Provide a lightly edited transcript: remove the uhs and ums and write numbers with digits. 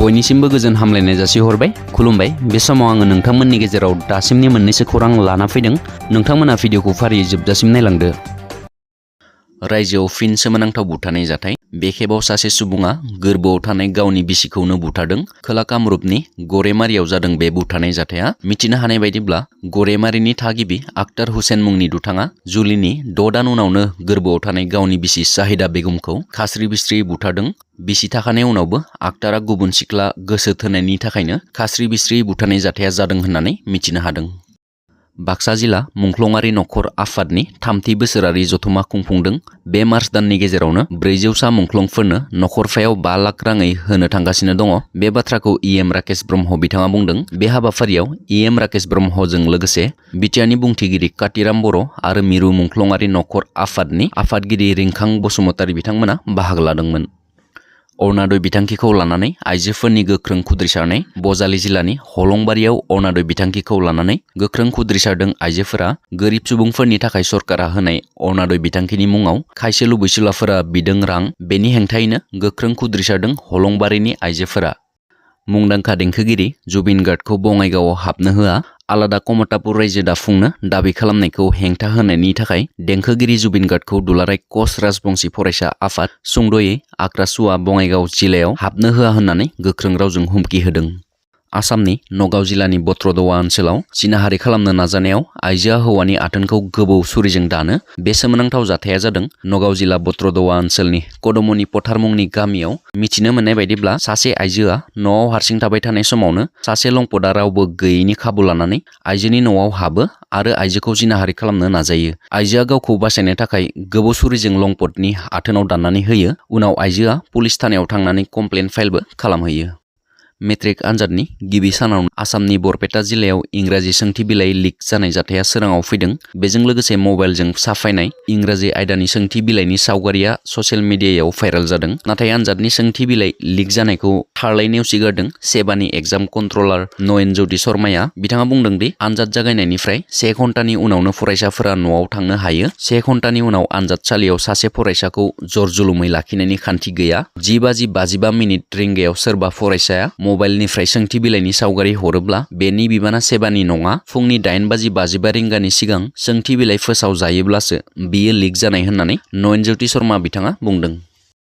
बयनिसिमबो गोजोन हामलायनाय जासिहरबाय खुलुमबाय बे समाव आङो नोंथांमोननि गेजेराव दासिमनि मोननैसो खौरां लाना फैदों नोंथांमोना भिडिअखौ फारियै जोबजासिम नायलांदो। रायजोआव फिन सोमोनांथाव बुथारनाय जाथाय बे खेबाव सासे सुबुङा गोरबोआव थानाय गावनि बिसिखौनो बुथारदों। खोला कामरुपनि गरेमारियाव जादों बे बुथारनाय जाथाया। मिथिनो हानाय बायदिब्ला गरेमारिनि थागिबि आक्तार हुसेन मुंनि दुथाङा जुलिनि 6 दान उनावनो गोरबोआव थानाय गावनि बिसि शाहिदा बेगमखौ खास्रि बिस्रि बुथारदों। बिसि थाखानाय उनावबो आक्तारा गुबुन सिख्ला गोसो थोनायनि थाखायनो खास्रि बिस्रि बुथारनाय जाथाया जादों होननानै मिथिनो हादों। बाक्सा जिल्ला मुंख्लंआरि नखर आफादनि 3थि बोसोरारि जथुमा खुंफुंदों। बे मार्च दाननि गेजेरावनो 400सा मुंख्लंफोरनो नखरफायाव 5 लाख राङै होनो थांगासिनो दङ। बे बाथ्राखौ इएम राकेश ब्रह्म बिथाङा बुंदों। बे हाबाफारियाव इएम राकेश ब्रह्मजों लोगोसे बिटिआरनि बुंथिगिरि कातिराम बर' आरो मिरु मुंख्लंआरि नखर आफादनि आफादगिरि रिंखां बसुमतारी बिथांमोना बाहागो लादोंमोन। अरुणादय बिथांखिखौ लानानै आइजोफोरनि गोख्रों खुद्रिसारनाय बजालि जिल्लानि हलंबारियाव अरुणादय बिथांखिखौ लानानै गोख्रों खुद्रिसारदों आइजोफोरा। गोरिब सुबुंफोरनि थाखाय सरकारा होनाय अरुणादय बिथांखिनि मुङाव खायसे लुबैसुलाफोरा बिदों रां। बेनि हेंथायैनो गोख्रों खुद्रिसारदों हलंबारिनि आइजोफोरा। मुंदांखा देंखोगिरि जुबिन गार्गखौ बङाइगावआव हाबनो होआ आलादा कमतापुर रायजो दाफुंनो दाबि खालामनायखौ हेंथा होनायनि थाखाय देंखोगिरि जुबिन गार्गखौ दुलाराय कच राजबंसि फरायसा आफाद सुंद'यै आक्रासुवा बङाइगाव जिल्लायाव हाबनो होआ होननानै गोख्रों रावजों हुमखि होदों। आसामनि नगाव जिल्लानि बत्रदवा ओनसोलाव जिनाहारि खालामनो नाजानायाव आइजोआ हौवानि आथोनखौ गोबौ सुरिजों दानो। बे सोमोनांथाव जाथाया जादों नगाव जिल्ला बत्रदवा ओनसोलनि कदमनि पथार मुंनि गामियाव। मिथिनो मोननाय बायदिब्ला सासे आइजोआ न'आव हारसिं थाबाय थानाय समावनो सासे लंपदा रावबो गैयैनि खाबु लानानै आइजोनि न'आव हाबो आरो आइजोखौ जिनाहारि खालामनो नाजायो। आइजोआ गावखौ बासायनो थाखाय गोबौ सुरिजों लंपदनि आथोनाव दाननानै होयो। उनाव आइजोआ पुलिस थानायाव थांनानै कमप्लेन फाइलबो खालामहैयो। मेट्रिक आनजादनि गिबि सानाव आसामनि बरपेटा जिल्लायाव इंराजि सोंथि बिलाइ लिक जानाय जाथाया सोराङाव फैदों। बेजों लोगोसे मबाइलजों साफायनाय इंराजि आयदानि सोंथि बिलाइनि सावगारिया ससियेल मिडियायाव भाइरेल जादों। नाथाय आनजादनि सोंथि बिलाइ लिक जानायखौ थारलाय नेवसिगारदों सेबानि एग्जाम कन्ट्रलार नयन ज्योति शर्माया। बिथाङा बुंदों दि आनजाद जागायनायनिफ्राय 1 घन्टानि उनावनो फरायसाफोरा न'आव थांनो हायो। 1 घन्टानि उनाव आनजादसालियाव सासे फरायसाखौ जरजुलुमै लाखिनायनि खान्थि गैया। 10:55 रिंगायाव सोरबा फरायसाया मबाइलनिफ्राय सोंथि बिलाइनि सावगारि हरोब्ला बेनि बिबाना सेबानि नङा। फुंनि 8:55 रिंगानि सिगां सोंथि बिलाइ फोसाव जायोब्लासो बियो लिक जानाय होननानै नयन ज्योति शर्मा बिथाङा बुंदों।